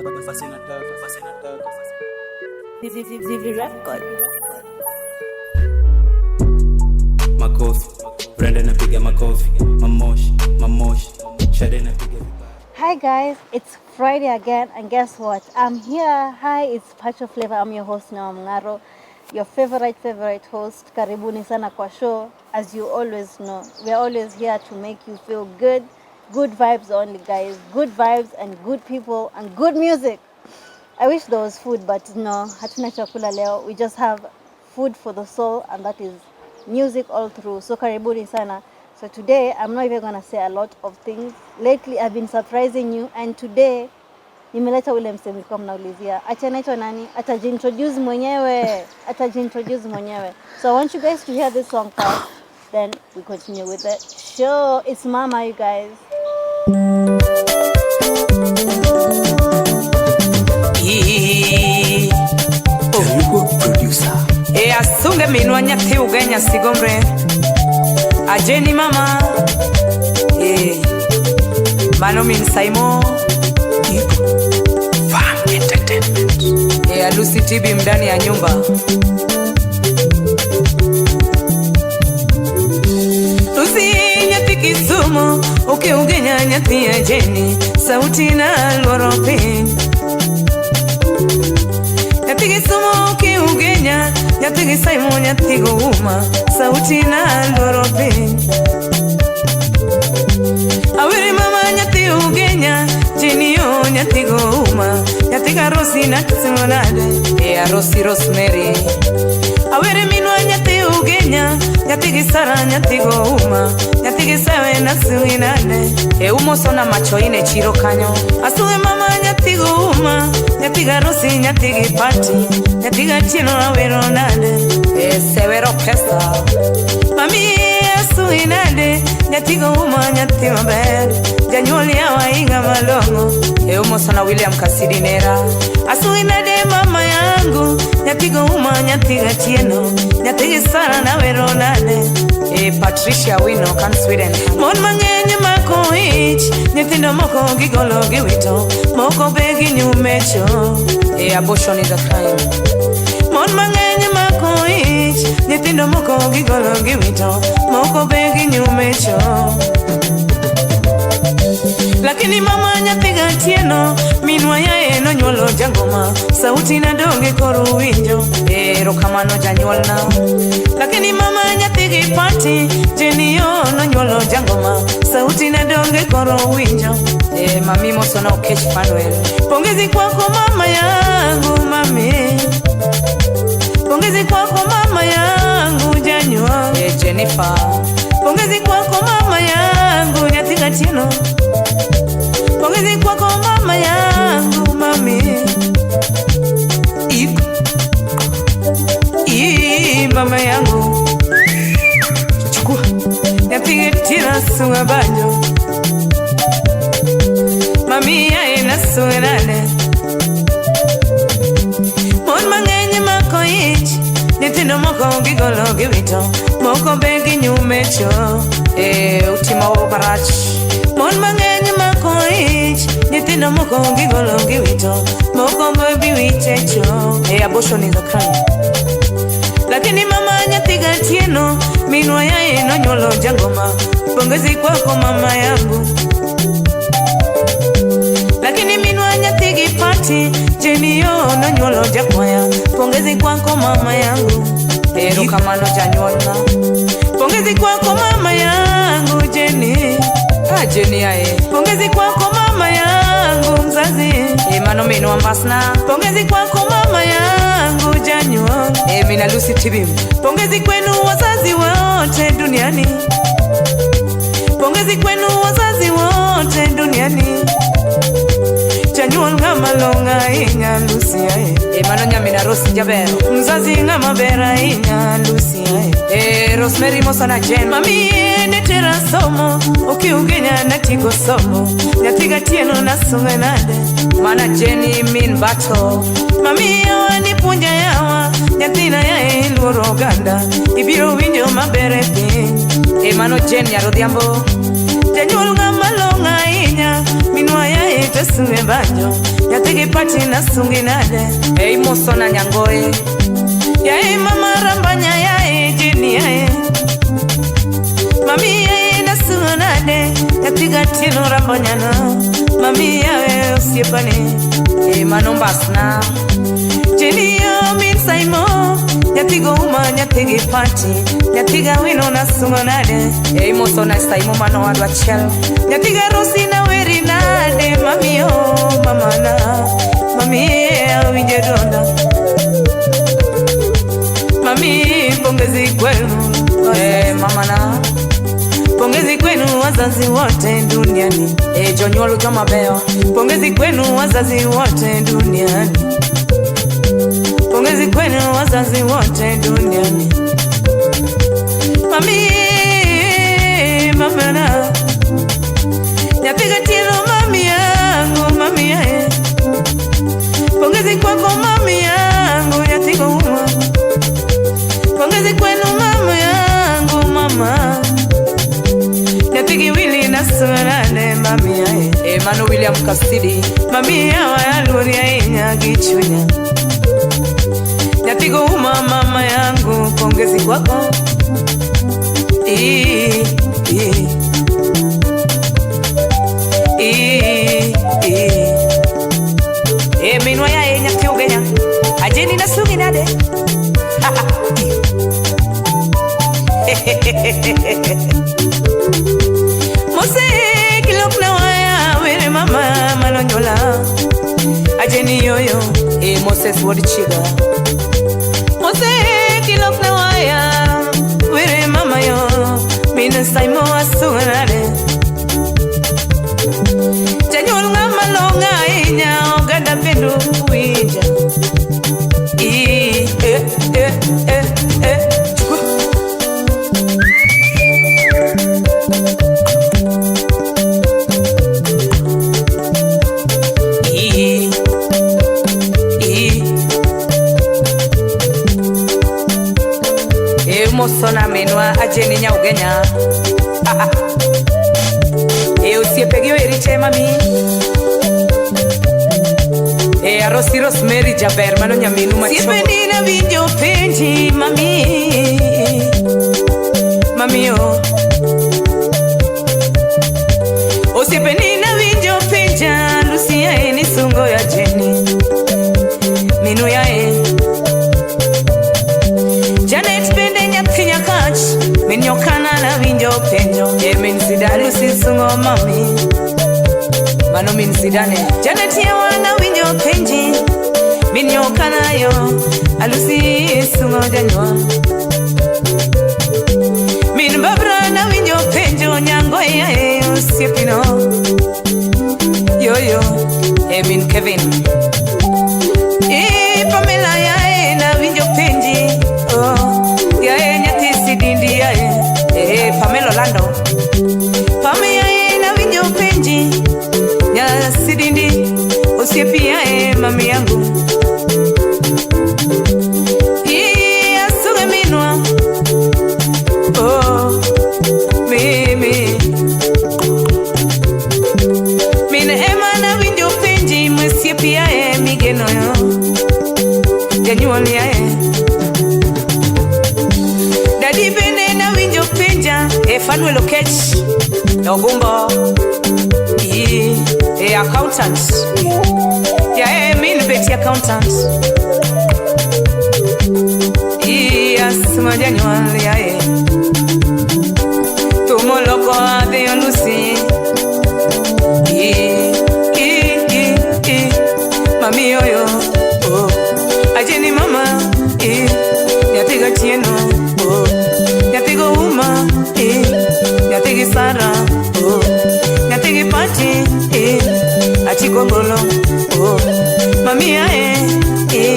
Basi nataka, basi nataka. Zivi Records. Makofi, Brenda napiga makofi, mamoshi, mamoshi, Shade napiga vibaya. Hi guys, it's Friday again, and guess what? I'm here. Hi, it's Pacho Flavor. I'm your host Noah Mngaro, your favorite host. Karibuni sana kwa show. As you always know, we're always here to make you feel good. Good vibes only, guys. Good vibes and good people and good music. I wish there was food, but no, hatuna chakula leo. We just have food for the soul, and that is music all through. So karibuni sana. So today, I'm not even gonna say a lot of things. Lately, I've been surprising you, and today nimeleta ule msee mlikuwa mnaulizia. Acha anaitwa nani? Atajiintroduce mwenyewe. Atajiintroduce mwenyewe. So I want you guys to hear this song first, then we continue with the show. It's Mama, you guys. Producer. E asunge minwa nyathi ugenya sigombre ajeni mama e mano min Saimo Farm Entertainment. E alusi tibi ndani ya nyumba. Lusi nyathi Kisumu ukiugenya nyathi ajeni sauti na luoro piny. Nyathi Kisumu ukiugenya nyathi Saimo nyathi gouma sauti na luoro piny. Awiri mama nyathi ugenya jeni yo nyathi gouma nyathi karosi na kisimolade e arosi Rosemary. Awiri minwa nyathi ugenya nyathi gisara nyathi gouma nyathi gisewe na suinade e umosona macho ine chiro kanyo. Asuwe mama nyathi gouma nyathi garosi nyathi gipati nyathi gatieno awero nade e sewero pesa. Mami asuinade nyathi gouma nyathi maber janyuol yawa inga malong'o e umosona William Kasidi nera. Asuinade mama yangu nyathi gouma nyathi gatieno nyathi gisara nawero nade e Patricia Wino kan Sweden. Mon mang'eny mako ich nyithindo moko gigolo giwito moko be ginyumecho e abortion is a crime. Mon mang'eny mako ich nyithindo moko gigolo giwito moko be ginyumecho. Lakini mama nyathi gatieno minwa yae nonyuolo jangoma sauti na donge koro winjo erokamano janyuolna. Lakini mama nyathi gipati jeni yo nonyuolo jangoma sauti na donge koro winjo e mami mosona Okech Fanuel. Pongezi kwako mama yangu mami, pongezi kwako mama yangu janyuol e Jennifer, pongezi kwako mama yangu nyathi gatieno, pongezi kwako mama yangu mami. I mama yangu chukua nyathi gatieno sunga banjo mami yae nasunga nane. Mon mang'eny mako ich nyithindo moko gigolo giwito moko be ginyumecho e utimo marach. Mon mang'eny mako ich nyithindo moko gigolo giwito moko be biwichecho e abortion is a crime. Lakini mama nyathi gatieno minwa yae nonyuolo jangoma pongezi kwako mama yangu. Lakini minwa nyathi gipati jeni yo nonyuolo jakwaya pongezi kwako mama yangu erokamano janyuolna. Pongezi kwako mama yangu Jeni, ah Jeni ae pongezi kwako mama yangu mzazi e mano minwa mbasna. Pongezi kwako mama yangu janyuol e mina Lucy Tibim. Pongezi kwenu wazazi wote duniani, pongezi kwenu wazazi wote duniani. Janyuol ng'ama long'o ahinya Lucy ae e mano nyamina Rose Jaber mzazi ng'ama ber ahinya Lucy ae e Rosemary mosona Jen. Mami ne tera somo okiugenya natieko somo nyathi gatieno nasunge nade mana Jenny min bato. Mami yawa nipuonja yawa nyathina yae iluoro oganda ibiro winjo maber e piny e mano Jen Nyarodhiambo. Janyuol ng'ama long'o ahinya minwa yae yae tosunge banjo nyathigi pati nasungi nade ei mosona nyangoe yae mama rambanya yae jini yae mami yae nasungo nade nyathiga tieno rambanyana mami yae osiepane e manombasna jini yo min saimo nyathigo uma nyathigi pati nyathiga wino nasungo nade ei mosona saimo mano wadwa achiel nyathiga rosi na weri nade mami yo mamana mami awinjo donda mami pongezi kwenu mamana pongezi kwenu wazazi wote duniani jonyuol joma beyo pongezi kwenu wazazi wote duniani pongezi kwenu wazazi wote duniani mami mamana nyapiga tieno mami yangu mami yae pongezi kwako mami yangu nyathigo uma pongezi kwenu mama yangu mama nyathigi wili nasunane mami yae mano William Kasidi mami yawa yaluori ahinya gi chunya nyathigo uma mama yangu pongezi kwako I, I. I, I. Minwa yae nyathi ugenya ajeni nasungi nade Mose kilok na waya were mama manonyola ajeni yoyo Moses wod chiga Mose kilok na waya were mama yo mina saimo asunare janyuol ng'ama long'o ahinya oganda bendo winja I, e, e, e, e. I, I. E mosona minwa ajeni nyaugenya E osiepegi oerite mami E arosi Rosemary jaber mano nyaminu macho Siepeni nawinjo penji mami mami o Osiepeni nawinjo penja Lucia eni sungo ya jeni minu yae Janet bende nyathi nyakach min nyokana nawinjo penjo e min Zidane Lucy sungo mami mano min Zidane Janet yawa nawinjo penji min nyokana yo Alusi sungo janywa min Babra nawinjo penjo nyango yae osiepino yoyo e min Kevin e Pamela yae nawinjo penji oh yae nyathi sidindi yae e Pamela Orlando Pame yae nawinjo penji nya sidindi osiepi yae mami yangu I asuge minwa oh mimi min ema nawinjo penji mosiepi yae migeno yo janyuol yae Dadi bende nawinjo penja e Fanuel Okech Ogumbo I e accountant yae min Betty accountant I asma janyuol yae Tumoloko adhi Lucy I, I, I, I mami yoyo oh ajeni mama I nyathiga tieno oh nyathigo uma I nyathigi Sara oh nyathigi Pati I achigongolo oh mami yae I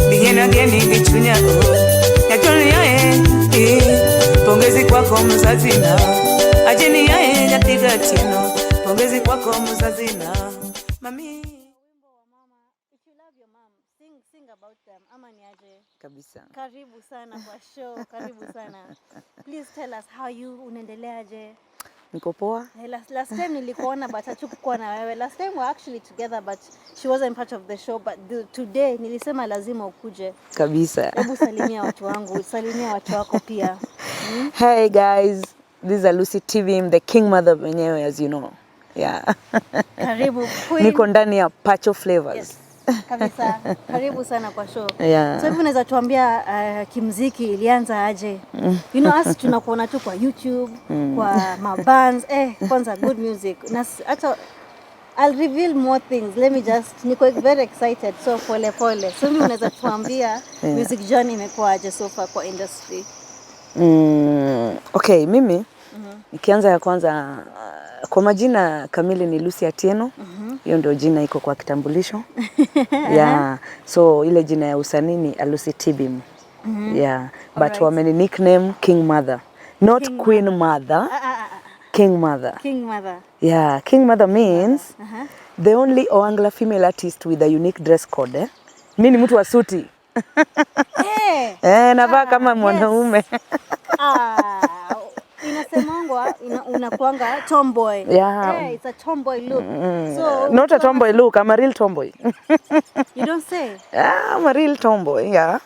bigena geni gi chunya oh nyatol yae I pongezi kwako mzazi na ajeni yae nyathiga tieno pongezi kwako mzazi na mami. Wimbo wa mama. If you love your mom, sing about them. Ama ni aje? Kabisa. Karibu sana kwa show, karibu sana. Please tell us how you unaendeleaje? Niko poa. Hey, last time nilikuona but hatukukuwa na wewe. Last time we were actually together but she wasn't part of the show, but today nilisema lazima ukuje. Kabisa. Hebu salimia watu wangu, salimia watu wako pia. Hey guys, this is Alusi TV, I'm the king mother mwenyewe, as you know. Yeah. Karibu, queen. Niko ndani ya Pacho Flavors. Yes. Kabisa. Karibu sana kwa show. Yeah. So hivi unaweza tuambia kimziki ilianza aje? Us tunakuona tu kwa YouTube, kwa mabands, kwanza good music. Na hata I'll reveal more things. Let me just, niko very excited, so pole pole. So hivi unaweza tuambia music journey imekuwa aje so far kwa industry? Okay, mimi nikianza ya kwanza, kwa majina kamili ni Lucy Atieno. Hiyo ndio jina iko kwa kitambulisho. Yeah. So ile jina ya usanii ni Alusi Tibim. Yeah. But wameni nickname King Mother. Not King Queen Mother. Ah, ah, ah. King Mother. King Mother. Yeah, King Mother means the only Oangla female artist with a unique dress code. Eh? Mi ni mtu wa suti. Hey! Eh, navaa kama mwanaume. Ah, inasemangwa unakuanga tomboy. Yeah. Hey, it's a tomboy look. So Not a tomboy look, I'm a real tomboy. You don't say. Yeah, I'm a real tomboy, yeah.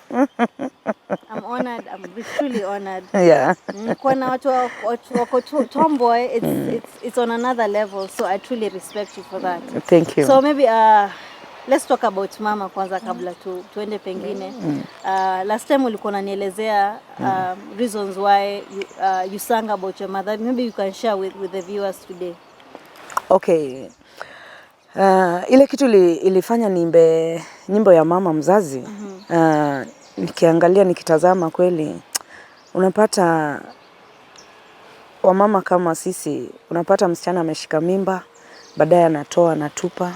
I'm honored. I'm truly honored. Kuwa na watu wako tomboy, it's on another level. So I truly respect you for that. Thank you. So maybe let's talk about mama kwanza kabla tuende pengine. Last time ulikuwa unanielezea reasons why you sang about your mother. Maybe you can share with the viewers today. Okay. Ile kitu ilifanya niimbe nyimbo ya mama mzazi. Nikiangalia, nikitazama kweli, unapata wamama kama sisi, unapata msichana ameshika mimba, baadaye anatoa, anatupa,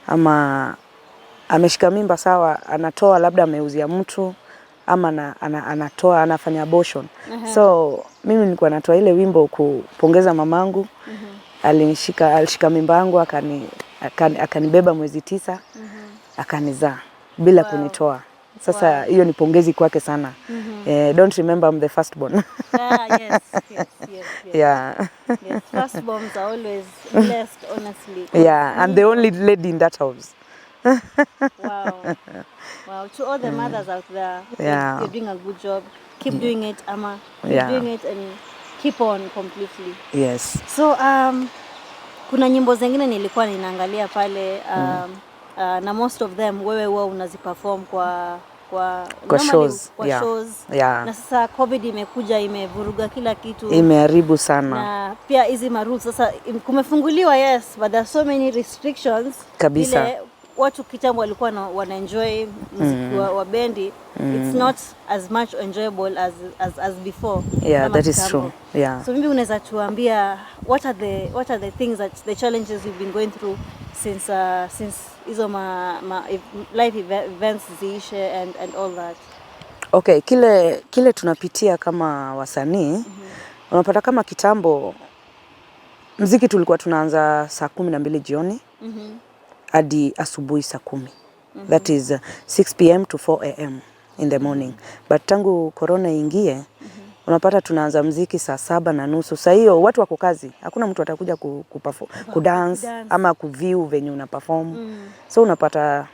ama ameshika mimba sawa, anatoa, labda ameuzia mtu ama anatoa, anafanya abortion. So mimi nilikuwa natoa ile wimbo kupongeza mamangu. Alinishika, alishika mimba yangu, akanibeba mwezi 9, akanizaa bila kunitoa. Sasa hiyo ni pongezi kwake sana. Eh, don't remember I'm the first born. Ah, yes. Yeah. Yes, firstborns are always blessed, honestly. Yeah, and the only lady in that house. Wow. To all the mothers out there, you're doing a good job. Keep doing it, Ama. Keep doing it and keep on completely. Yes. So kuna nyimbo zingine nilikuwa ninaangalia pale, na most of them wewe huwa unaziperform kwa Kwa normally shows, kwa yeah. shows. Na sasa COVID imekuja, imevuruga kila kitu. Imeharibu sana. Na pia hizi marules sasa kumefunguliwa, yes, but there are so many restrictions. Kabisa. Vile watu kitambo walikuwa wana enjoy muziki wa bendi, it's not as much enjoyable as before, Yeah, kama that is kitambo. True. Yeah. So maybe unaweza tuambia what are the things that the challenges you've been going through since hizo ma live events ziishe and all that? Okay, kile tunapitia kama wasanii, unapata kama kitambo mziki tulikuwa tunaanza saa 12 jioni hadi asubuhi saa 10. That is 6 p.m. to 4 a.m. in the morning. But tangu corona ingie, unapata tunaanza mziki saa 7:30. Saa hiyo watu wako kazi, hakuna mtu atakuja kudance Kudance. ama kuview venye una perform. So unapata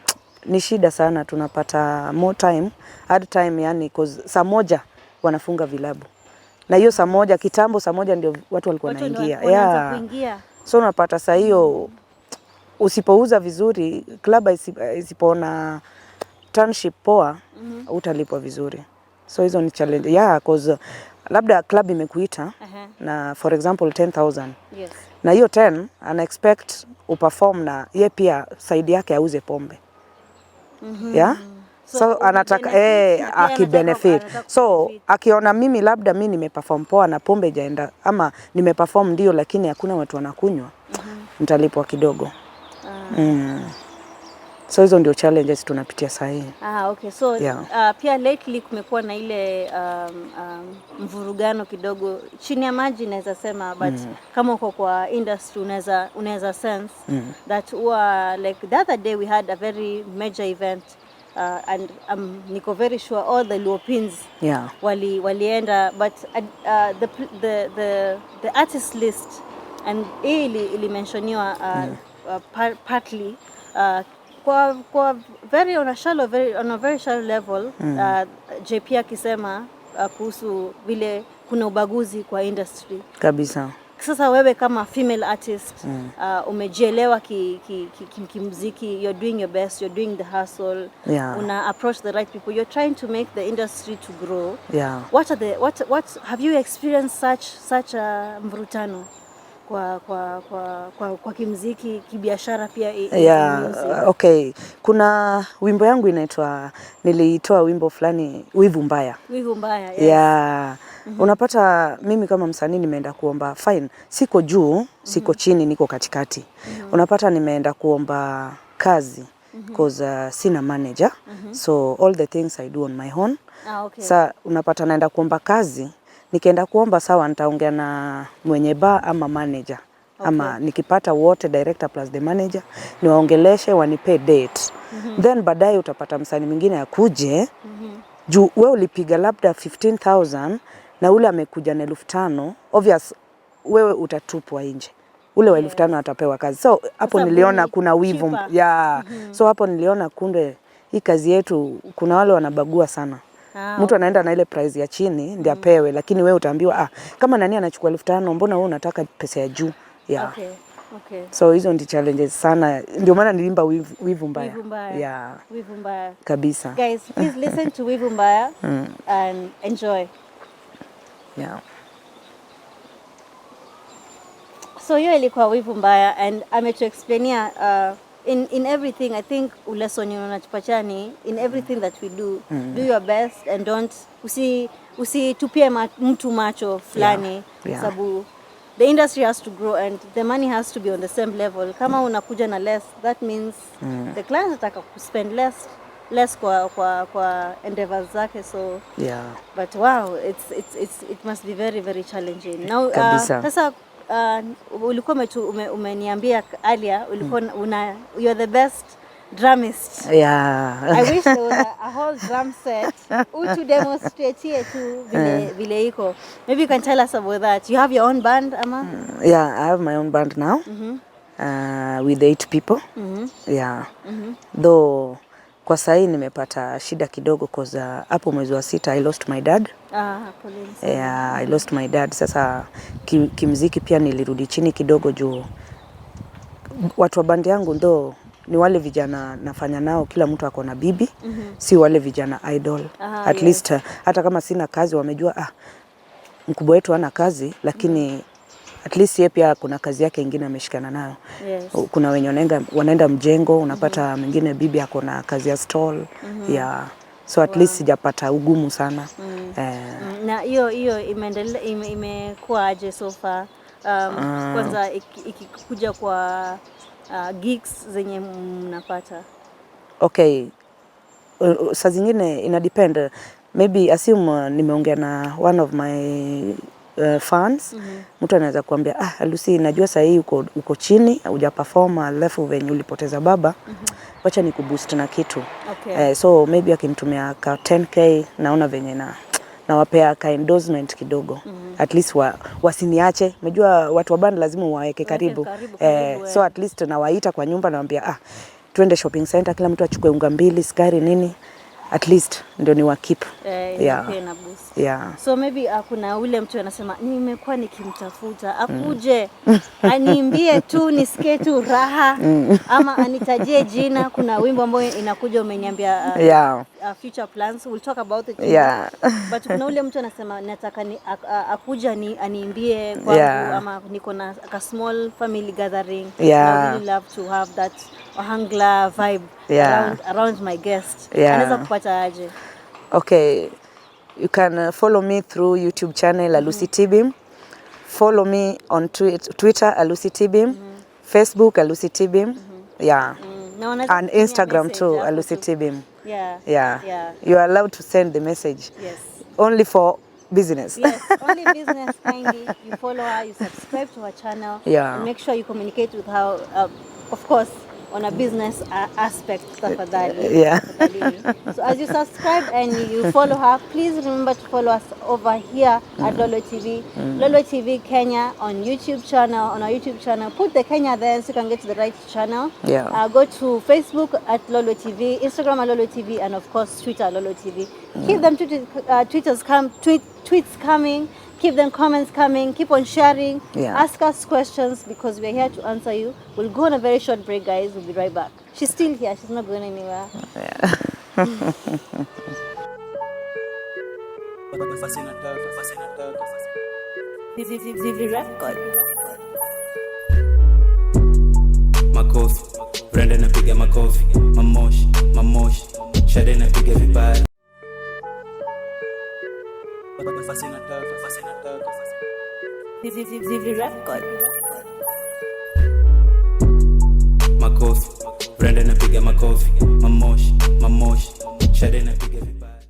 ni shida sana, tunapata more time, hard time yani, 'cause saa 1 wanafunga vilabu na hiyo saa 1, kitambo saa 1 ndio watu walikuwa Watu ndio wanaingia. wanaanza kuingia. So unapata saa hiyo usipouza vizuri, club isipoona township poa, utalipwa vizuri. So hizo ni challenge. Yeah, 'cause labda club imekuita na for example 10,000 na hiyo 10 ana expect uperform na ye pia side yake auze pombe. Yeah? So, So, anataka ukibenefit na pia akibenefit. anataka So kubenefit. akiona mimi labda mi nimeperform poa na pombe ijaenda, ama nimeperform ndio lakini hakuna watu wanakunywa, nitalipwa kidogo. So hizo ndio challenges tunapitia sahii. Ah, okay. So pia lately kumekuwa na ile mvurugano kidogo chini ya maji naweza sema, but kama uko kwa industry unaweza sense that huwa, like the other day we had a very major event. And niko very sure all the Luo pins walienda, but the artist list and hii ilimensioniwa partly kwa very on a shallow very on a very shallow level, JP akisema kuhusu vile kuna ubaguzi kwa industry. Kabisa. Sasa wewe kama female artist, umejielewa kimziki, you're doing your best, you're doing the hustle, una approach the right people, you're trying to make the industry to grow. What are the what have you experienced such a mvurutano kwa kimziki, kibiashara pia in music? Okay. Kuna wimbo yangu inaitwa, nilitoa wimbo fulani, Wivu Mbaya. Wivu Mbaya, yes. Yeah. Unapata mimi kama msanii nimeenda kuomba, fine, siko juu, siko chini, niko katikati. Unapata nimeenda kuomba kazi 'cause sina manager, so all the things I do on my own. Sa unapata naenda kuomba kazi, nikienda kuomba, sawa, nitaongea na mwenye bar ama manager, ama nikipata wote, director plus the manager, niwaongeleshe wanipe date. Then baadaye utapata msanii mwingine akuje, juu we ulipiga labda 15,000 na ule amekuja na 5,000, obvious wewe utatupwa nje, ule wa 5,000 atapewa kazi. So hapo Sababu niliona ni kuna wivu. Cheaper. Yeah. So hapo niliona kumbe hii kazi yetu kuna wale wanabagua sana. Mtu anaenda na ile price ya chini ndio apewe, lakini wewe utaambiwa, "Ah, kama nani anachukua 5,000, mbona wewe unataka pesa ya juu?" Yeah. So hizo ndi challenges sana, ndio maana niliimba Wivu Mbaya. Wivu Mbaya. Yeah, Wivu Mbaya. kabisa. Guys, please listen to Wivu Mbaya and enjoy. So hiyo ilikuwa Wivu Mbaya and ametuexplainia in everything. I think lesson unatupatia ni in everything that we do, do your best and don't usitupie mtu macho fulani, sababu the industry has to grow and the money has to be on the same level. Kama unakuja na less, that means the client ataka kuspend less kwa endeavors zake, so but wow, it must be very, very challenging now. Kabisa. Sasa ulikuwa umeniambia earlier ulikuwa una you're the best drummist. I wish there was a whole drum set utu demonstrate tu vile iko. Maybe you can tell us about that. You have your own band, ama? Yeah, I have my own band now with eight people. Yeah. Though kwa sahii nimepata shida kidogo, 'cause hapo mwezi wa sita I lost my dad. Ah, pole sana. Yeah, I lost my dad. Sasa kimziki pia nilirudi chini kidogo juu watu wa bandi yangu ndo ni wale vijana nafanya nao, kila mtu ako na bibi, si wale vijana idle. At least hata kama sina kazi wamejua, ah, mkubwa wetu hana kazi, lakini at least yeye pia kuna kazi yake ingine ameshikana nayo. Kuna wenye wanaenda mjengo, unapata mwingine bibi ako na kazi ya stall. Yeah. So at least sijapata ugumu sana. Eh, Na hiyo imeendelea, imekuwa aje so far? Kwanza ikikuja kwa gigs zenye mnapata. Okay, saa zingine ina depend. Maybe assume nimeongea na one of my fans, mtu anaweza kuambia, "Ah, Lucy, najua sahii uko chini, huja perform, alafu venye ulipoteza baba, wacha nikuboost na kitu." Eh, so maybe akinitumia ka 10K, naona venye na nawapea ka endorsement kidogo, at least wasiniache. Unajua watu wa band lazima waweke karibu, karibu, eh, karibu, so at least nawaita kwa nyumba, nawambia, "Ah, twende shopping center, kila mtu achukue unga mbili, sukari, nini," at least ndio ni wakeep. Eh, pia ina boost. So maybe kuna ule mtu anasema, "Nimekuwa nikimtafuta akuje aniimbie tu nisikie tu raha, ama anitajie jina." Kuna wimbo ambayo inakuja, umeniambia, future plans, we'll talk about it. But kuna ule mtu anasema, "Nataka akuja aniimbie kwangu, ama niko na ka small family gathering. I really love to have that ohangla vibe around my guest." Anaweza kupata aje? Okay, you can follow me through YouTube channel Alusi Tibim. Follow me on Twitter Alusi Tibim, Facebook Alusi Tibim. Yeah. Na wanaweza And kutumia Instagram message too, hapo Alusi tu. Tibim. Yeah. You are allowed to send the message. Only for business. Yes, only business, kindly. You follow her, you subscribe to her channel. Yeah. And make sure you communicate with her. Of course, on a business aspect, tafadhali. Tafadhalini. So as you subscribe and you follow her, please remember to follow us over here at Lolwe TV, Lolwe TV Kenya on YouTube channel, on our YouTube channel. Put the Kenya there so you can get to the right channel. Go to Facebook at Lolwe TV, Instagram at Lolwe TV, and of course Twitter at Lolwe TV. Keep them tweets coming. Keep them comments coming. Keep on sharing. Ask us questions because we're here to answer you. We'll go on a very short break, guys. We'll be right back. She's still here. She's not going anywhere. Basi nataka, basi nataka. ZV Records. Makofi, Brenda napiga makofi, mamoshi, mamoshi, Shade napiga vibaya. Basi nataka, basi nataka. ZV Records. Makofi, Brenda napiga makofi, mamoshi, mamoshi, Shade napiga vibaya.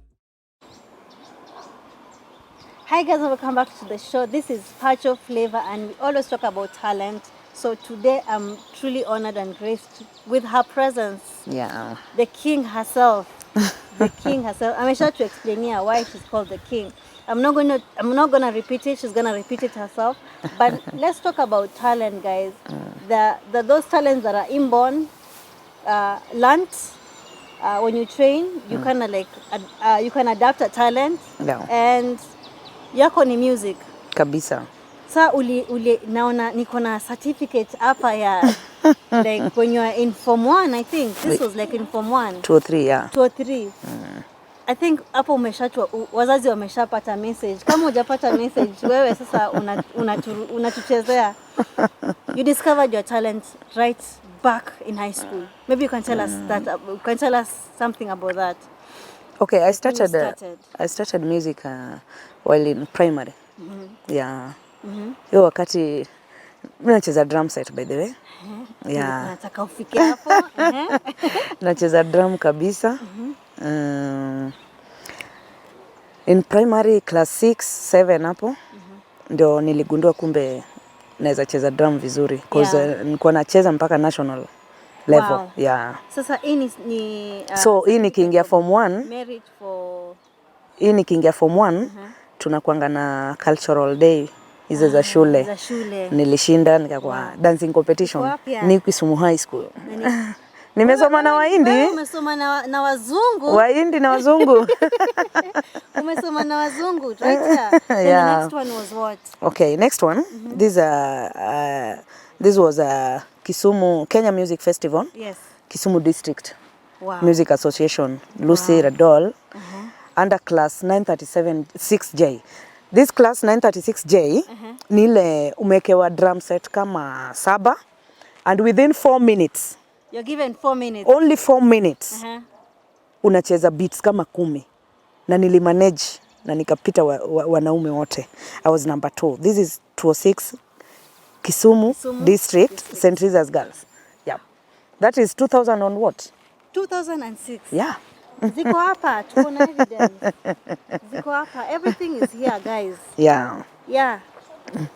Hi guys, welcome back to the show. This is Pacho Flavor and we always talk about talent. So today I'm truly honored and graced with her presence. The king herself. The king herself. I'm sure to explain here why she's called the king. I'm not gonna repeat it. She's gonna repeat it herself. But let's talk about talent, guys. The those talents that are inborn, learnt. When you train, you kind of like you can adapt a talent. And yako ni music. Kabisa. Sa uli naona niko na certificate hapa ya like when you are in form 1. I think this was like in form 1. 2 or 3, yeah. 2 or 3. I think hapo umeshachwa, wazazi wameshapata message. Kama hujapata message, wewe sasa unatuchezea. You discovered your talent right back in high school. Maybe you can tell us that. You can tell us something about that. Okay, I When you started, started. I started music while in primary. Yeah. Hiyo wakati mimi nacheza drum set, by the way. Yeah. Nataka ufike hapo. Ehe. Nacheza drum kabisa. In primary class 6, 7 hapo ndio niligundua kumbe naweza cheza drum vizuri, cause nilikuwa nacheza mpaka national level. Yeah. Sasa hii ni So hii nikiingia form 1, merit for hii nikiingia form 1, tunakuanga na cultural day hizo za shule. Za shule. Nilishinda, nikakuwa dancing competition. Wapi ya? Ni Kisumu High School. Na Nimesoma na Wahindi. Wewe umesoma na wazungu. Wahindi na wazungu. Umesoma na wazungu right here. Then the next one was what? Okay, next one. This was a Kisumu Kenya Music Festival. Kisumu District Music Association, Lucy Radol, under class 937 6J. This class 936J ni ile umewekewa drum set kama saba and within 4 minutes, You're given 4 minutes. Only 4 minutes, unacheza beats kama 10 na nilimanage na nikapita wanaume wote. I was number two. This is 206 Kisumu, Kisumu District, St. Teresa's Girls. Yeah. That is 2000 on what? 2006. Yeah. Ziko hapa, tuko na evidence. Ziko hapa. Everything is here, guys. Yeah. Yeah.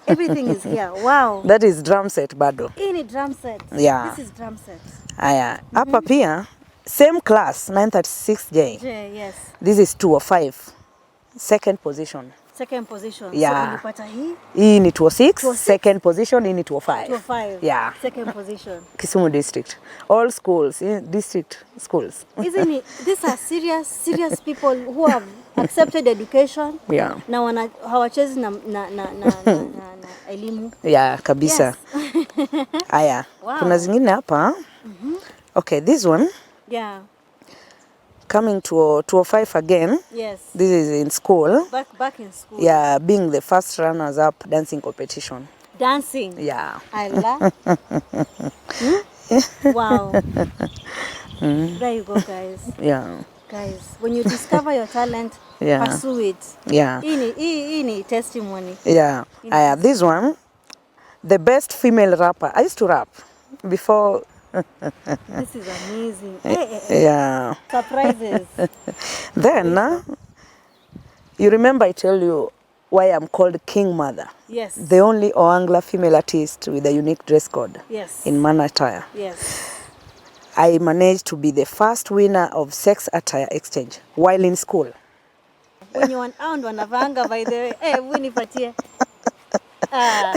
Everything is here. Wow. That is drum set bado. Hii ni drum set. Yeah. This is drum set. Aya, hapa pia same class 936J. J, yes. This is 205. Second position. Second position. Yeah. So ulipata hii Hii ni 206, 206. Second position, hii ni 205. 205. Yeah. Second position. Kisumu District. All schools, district schools. Hizi ni these are serious serious people who have accepted education na wana hawachezi na elimu. Yeah, kabisa. Yes. Aya. Kuna zingine hapa. Okay, this one coming to 205 again. This is in school. Back in school. Yeah, being the first runners up dancing competition. Dancing. Yeah. Allah. Wow. There you go, guys. Guys, when you discover your talent, pursue it. Hii ni testimony. Yeah. Aya, this one, the best female rapper. I used to rap before. This is amazing. Eh, eh, eh. Yeah. Surprises. Then, you remember I tell you why I'm called King Mother. Yes. The only Oangla female artist with a unique dress code in man attire. Yes. I managed to be the first winner of sex attire exchange while in school. Wenye hao ndo wanavaanga, by the way. Eh, hebu nipatie. Ah,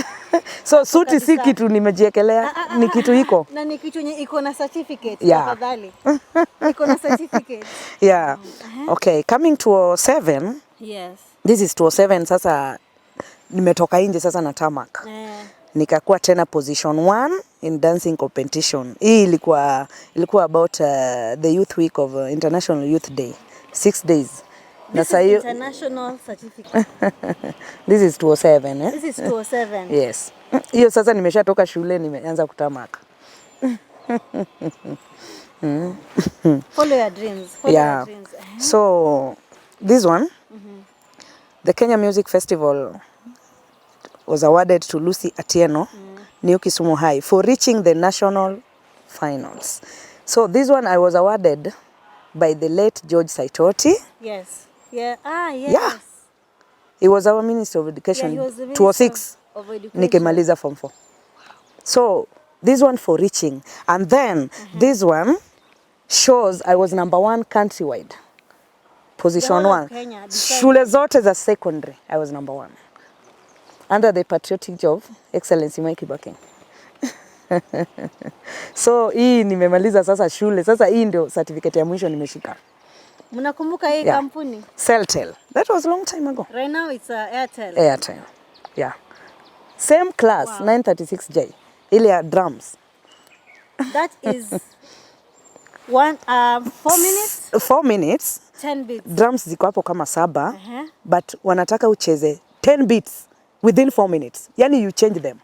So suti si kabisa. kitu nimejiekelea, ni kitu iko. Na ni kitu yenye iko na certificate, tafadhali. Iko na certificate. Yeah. Okay, coming to 7. This is 207 sasa, nimetoka nje sasa na tarmac. Nikakuwa tena position 1 in dancing competition. Hii ilikuwa about the youth week of International Youth Day. 6 days. Na This saa is hiyo international certificate. This is 207, eh? This is 207. Yes. Hiyo sasa nimeshatoka shule, nimeanza kutarmac. Follow your dreams. Follow your dreams. So this one, the Kenya Music Festival was awarded to Lucy Atieno, New Kisumu High, for reaching the national finals. So this one I was awarded by the late George Saitoti. Yes. Yeah. Ah, yes. Yeah. He was our Minister of Education. Yeah, he was the Minister 206 of Education. nikimaliza form 4. So this one for reaching, and then this one shows I was number one countrywide. Position The whole of one. Kenya decided. Shule zote za secondary I was number one. Under the patriotic job, Excellency Mike Kibaki. So hii nimemaliza sasa shule. Sasa hii ndio certificate ya mwisho nimeshika. Mnakumbuka hii Yeah. kampuni? Celtel. That was a long time ago. Right now it's Airtel. Airtel. Yeah. Same class, 936J. Ile ya drums. That is one 4 minutes, 4 minutes, 10 beats. Drums ziko hapo kama saba, but wanataka ucheze 10 beats within 4 minutes. Yani you change them.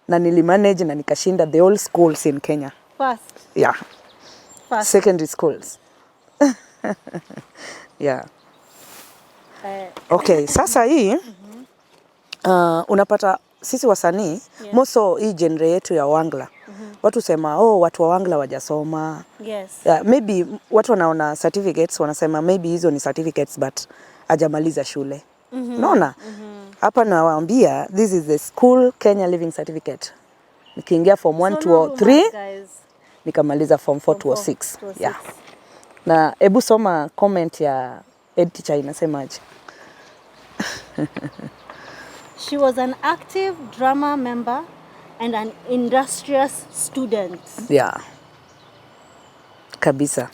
Na nilimanage na nikashinda the all schools in Kenya. Fast. Yeah. Fast. Secondary schools. Yeah. Okay, sasa hii unapata sisi wasanii, moso hii genre yetu ya Ohangla. Watu sema, "Oh, watu wa Ohangla wajasoma." Yeah, maybe watu wanaona certificates wanasema maybe hizo ni certificates but hajamaliza shule. Unaona? Hapa nawaambia this is the school Kenya Leaving Certificate. Nikiingia form 1 So 2 no 3 rumors, guys. Nikamaliza form 4 Form four, 206. 206. Yeah. Na hebu soma comment ya head teacher inasemaje? She was an active drama member and an industrious student. Yeah. Kabisa.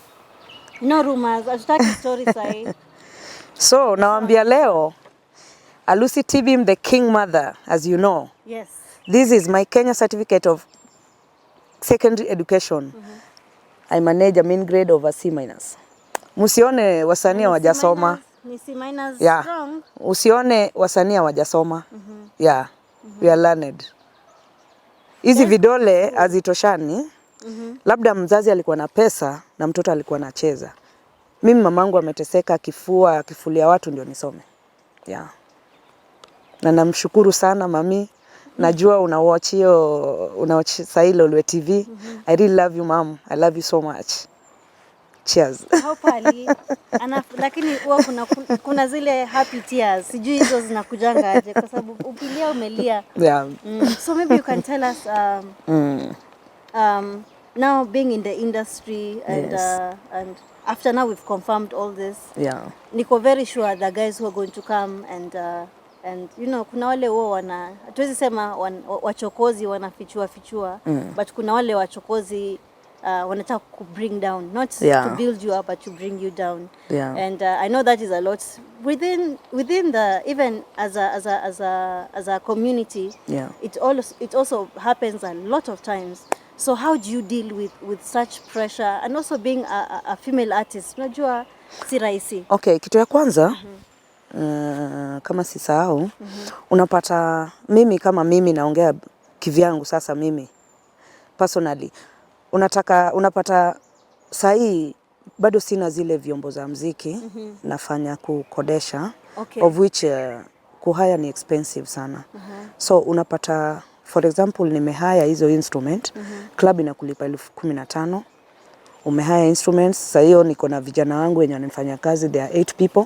No rumors. Hatutaki story sahi. So nawaambia leo, Alusi Tibim, the king mother, as you know. This is my Kenya certificate of secondary education. I manage a mean grade of a C minus. Msione wasanii hawajasoma. Ni C minus strong. Usione wasanii hawajasoma. Yeah. We are learned. Hizi vidole hazitoshani. Labda mzazi alikuwa na pesa na mtoto alikuwa anacheza. Mimi mamangu ameteseka akifua, akifulia watu ndio nisome. Yeah. Na namshukuru sana mami. Najua una watch hiyo, una watch sahii Lolwe TV. I really love you, mom. I love you so much. Cheers. Hopefully. Lakini huwa kuna zile happy tears. Sijui hizo zinakujanga aje kwa sababu ukilia umelia. So maybe you can tell us now being in the industry and and after now we've confirmed all this. Niko very sure the guys who are going to come and kuna wale huwa wana, hatuwezi sema wachokozi wanafichua fichua, but kuna wale wachokozi wanataka ku bring down, not to build you up but to bring you down. And I know that is a lot within the, even as a community. It also happens a lot of times. So how do you deal with such pressure and also being a female artist? Unajua si rahisi. Okay, kitu ya kwanza, kama sisahau, unapata mimi kama mimi naongea kivyangu sasa, mimi personally, unapata sahii bado sina zile vyombo za mziki, nafanya kukodesha, of which kuhire ni expensive sana. So unapata, for example, nimehire hizo instrument, club inakulipa 15,000 umehire instruments. Sasa hiyo niko na vijana wangu wenye wanafanya kazi, there are eight people.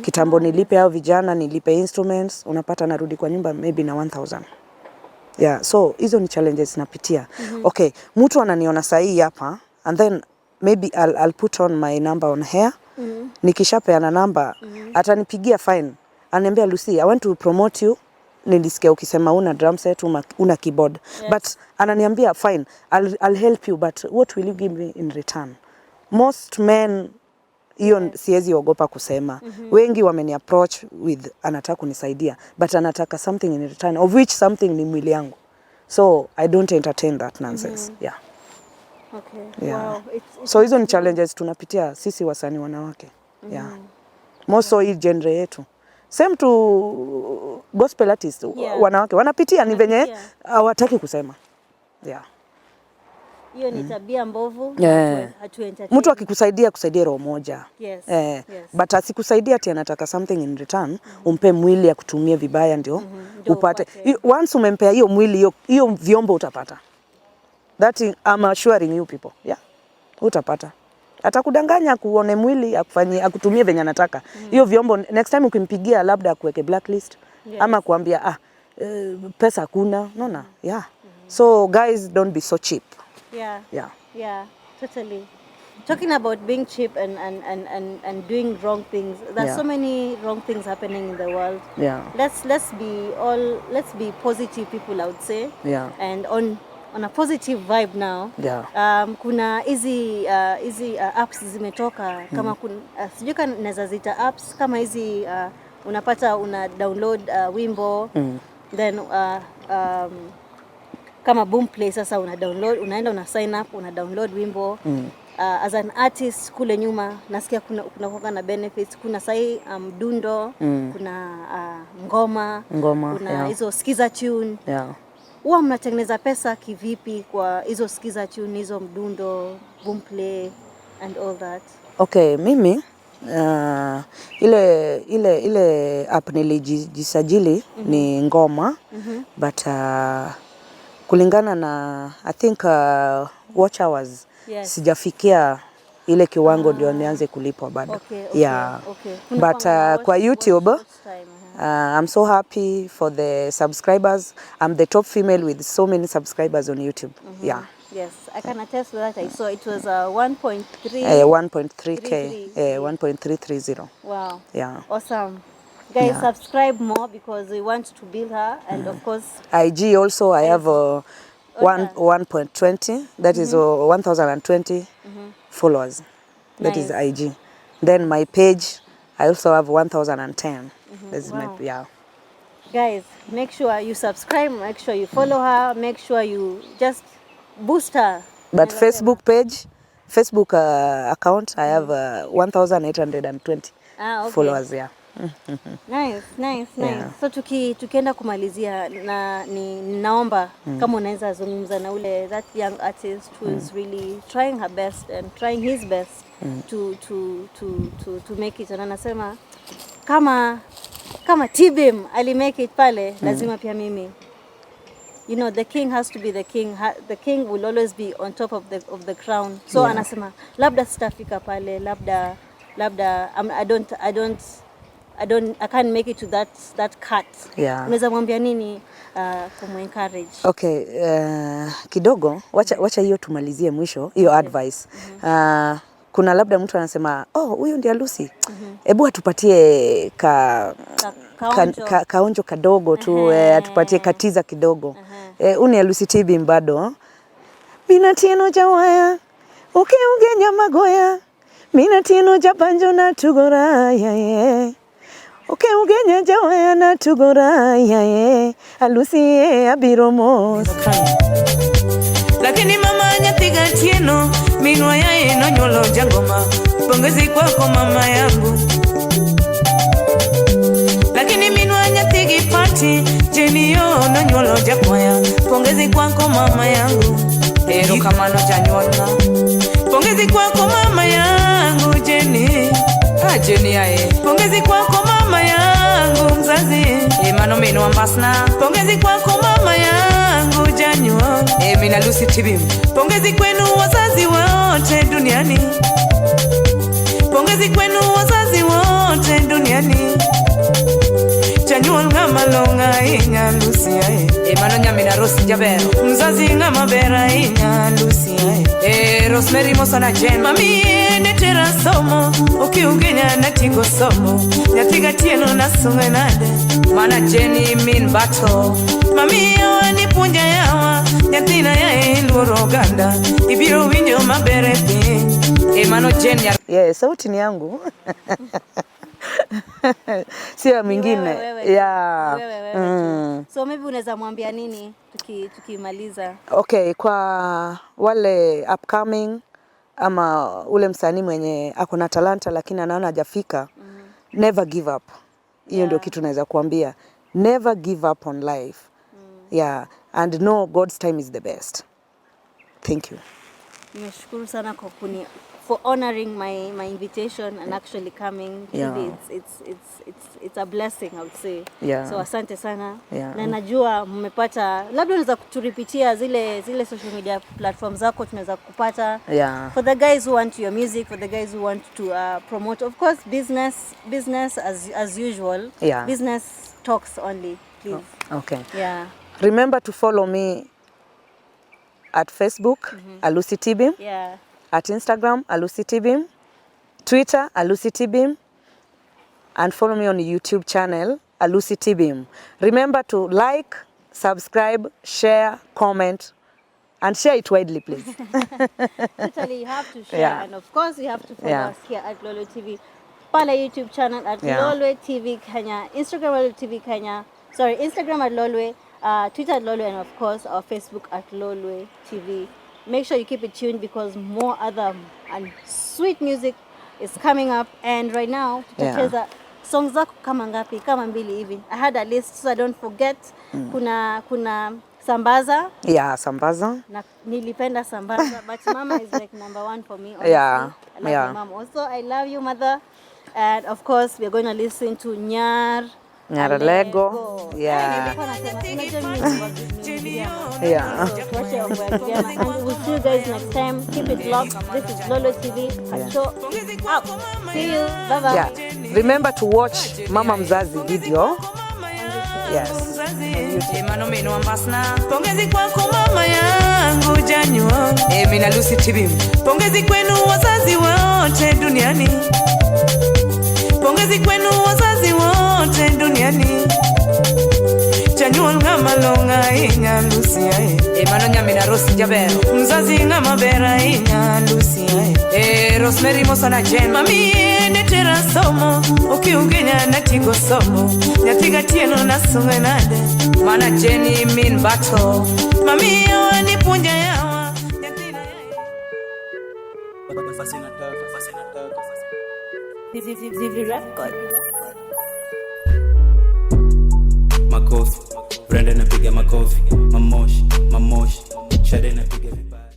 Kitambo nilipe hao vijana, nilipe instruments, unapata narudi kwa nyumba maybe na 1000. Yeah, so hizo ni challenges napitia. Okay, mtu ananiona sahii hapa and then maybe I'll put on my number on here. Nikishapeana namba, atanipigia, fine. Ananiambia, "Lucy, I want to promote you. Nilisikia ukisema una drum set, una keyboard." But ananiambia, "Fine, I'll help you, but what will you give me in return?" Most men, hiyo siwezi ogopa kusema, wengi wameni approach with anataka kunisaidia but anataka something in return, of which something ni mwili yangu, so I don't entertain that nonsense. Yeah. Yeah. Wow. It's So hizo ni challenges tunapitia sisi wasanii wanawake. Yeah, more so hii genre yetu, same to gospel artists. Wanawake wanapitia, ni venye Wanapitia. Hawataki kusema. Yeah. Hiyo ni tabia mbovu. Hatu entertain. Mtu akikusaidia, kusaidia roho moja. But asikusaidia ati anataka something in return, umpe mwili akutumie vibaya ndio Ndio upate. upate. Once umempea hiyo mwili, hiyo vyombo utapata. That I'm assuring you people. Yeah. Utapata. Atakudanganya kuone mwili, akufanyie, akutumie venye anataka. Hiyo vyombo, next time ukimpigia, labda akuweke blacklist ama kuambia, "Ah, pesa hakuna." Unaona? Yeah. So guys, don't be so cheap. Yeah. Yeah, totally. Talking about being cheap and doing wrong things, there's so many wrong things happening in the world. Let's be positive people, I would say. And on a positive vibe now. Kuna hizi apps zimetoka kama sijui kama naweza zita apps kama hizi, unapata una download wimbo, then kama Boomplay, sasa una download, unaenda una sign up, una download wimbo. As an artist kule nyuma nasikia kuna kuwaga na benefits. Kuna sahi Mdundo, kuna Ngoma, Ngoma, kuna hizo Skiza Tune. Huwa mnatengeneza pesa kivipi kwa hizo Skiza Tune, hizo Mdundo, Boomplay and all that? Okay, mimi ile app nilijisajili ni Ngoma, but kulingana na, I think, watch hours, sijafikia ile kiwango ndio nianze kulipwa bado. Yeah. Kuna But kwanga na kwa YouTube, watch time, I'm so happy for the subscribers. I'm the top female with so many subscribers on YouTube. Yeah. Yes, I can attest to that. I saw it was 1.3. 1.3K, 33. 1.330. Wow. Yeah. Awesome. Guys, subscribe more because we want to build her and of course IG also I have 1.20, that is 1020 followers. That is Nice. IG. Then my page, I also have 1010. This is Wow. my, yeah. Guys, make sure you subscribe, make sure you follow her, make sure you just boost her. But Facebook page, Facebook account, I have 1820 followers, yeah. Nice, nice, nice. Yeah. So tukienda kumalizia na ni naomba kama unaweza zungumza na ule that young artist who is really trying her best and trying his best to make it, na anasema kama Tibim ali make it pale, lazima pia mimi. The king has to be the king. The king will always be on top of the crown. So anasema labda sitafika pale, labda I don't I can't make it to that cut. Unaweza mwambia nini kumu-encourage? Okay, kidogo wacha hiyo tumalizie mwisho hiyo advice. Kuna labda mtu anasema, "Oh, huyu ndiye Lucy. Hebu atupatie Kaonjo. Kaonjo kadogo tu, atupatie katiza kidogo." Uni Lucy Tibim bado. Mina tieno jawaya ukeunge nyamagoya, mina tieno jabanjo na tugora ya ye ukeugenya jawaya na tugora ya ye alusi ye abiro mos. Lakini mama nyathi Gatieno minwa yaye nonyuolo jangoma, pongezi kwako mama yangu. Lakini minwa nyathi gi pati jeniyo nonyuolo jakwaya, pongezi kwako mama yangu, erokamano janyuolna, pongezi kwako mama yangu Jeni. Ah, Jeni aye, pongezi kwako mama yangu mzazi. E, mano minwa mbasna, pongezi kwako mama yangu janyuol. E, mina Lucy Tibim, pongezi kwenu wazazi wote duniani, pongezi kwenu wazazi wote duniani. Janyuol. Janyuol ng'ama long'o ahinya Lucy ae. E mano nyamina Rose jaber. Mzazi ng'ama ber ahinya Lucy ae. E Rosemary mosana Jen. Mami ne tera somo, okiugenya natieko somo. Nyathi gatieno nasung'e nade. Mana Jenny min bato. Mami yawa ni puonja yawa, nyathina yae luoro oganda. Ibiro winjo maber e piny. E mano Jen nyar Yeah, sauti ni yangu, sio ya mwingine. Wewe, wewe, Yeah. wewe, wewe tu. So maybe unaweza mwambia nini tukimaliza? Okay, kwa wale upcoming ama ule msanii mwenye ako na talanta lakini anaona hajafika, never give up. Hiyo ndio kitu naweza kuambia. Never give up on life. Yeah, and know God's time is the best. Thank you. Nimeshukuru sana kwa kuni for honoring my invitation and actually coming. Truly, it's a blessing, I would say. So asante sana. Na najua mmepata, labda unaweza kuturepeatia zile social media platform zako tunaweza kupata. For the guys who want your music, for the guys who want to promote, of course, business as usual. Business talks only, please. Okay. Yeah. Remember to follow me at Facebook, Alusi Tibim, at Instagram, Alusi Tibim, Twitter, Alusi Tibim, and follow me on YouTube channel, Alusi Tibim. Remember to like, subscribe, share, comment, and share it widely, please. Totally, you have to share. And of course, you have to follow us here at Lolwe TV. Pale YouTube channel at Lolwe TV Kenya, Instagram at Lolwe TV Kenya, sorry, Instagram at Lolwe, Twitter at Lolwe, and of course, our Facebook at Lolwe TV. Make sure you keep it tuned because more other and sweet music is coming up. And right now, tutacheza songs zako kama ngapi? Kama mbili hivi. I had a list so I don't forget. Kuna Sambaza. Yeah, Sambaza. Na nilipenda Sambaza, but Mama is like number one for me, honestly. I love my mom also. I love you, mother. And of course, we're going to listen to Nyar Nyaralego. Yeah. Nilikuwa nasema, unajua mimi ni Mgiriama. So, tuache mambo ya Giriama. And we'll see you guys next time. Keep it locked. This is Lolwe TV. Pacho out. See you. Bye bye. Yeah. Remember to watch Mama Mzazi video. Yes. Emano meno ambasna. Pongezi kwako mama yangu Janyuo. Mina Lucy Tibim. Pongezi kwenu wazazi wote duniani. Pongezi kwenu wazazi wote duniani. Janyuol ng'ama long'o ahinya Lucy ae. Emano nyamina Rose jaber. Mzazi ng'ama ber ahinya Lucy ae. Rosemary mosana Jen. Mami ne tera somo, okiugenya natieko somo. Nyathi gatieno nasung'e nade. Mana Jenny min bato. Mami yawa ni puonja yawa. Nyathina yae. Basi nataka, basi nataka. ZV Records. Makofi, Brenda napiga makofi, mamoshi, mamoshi, Shade napiga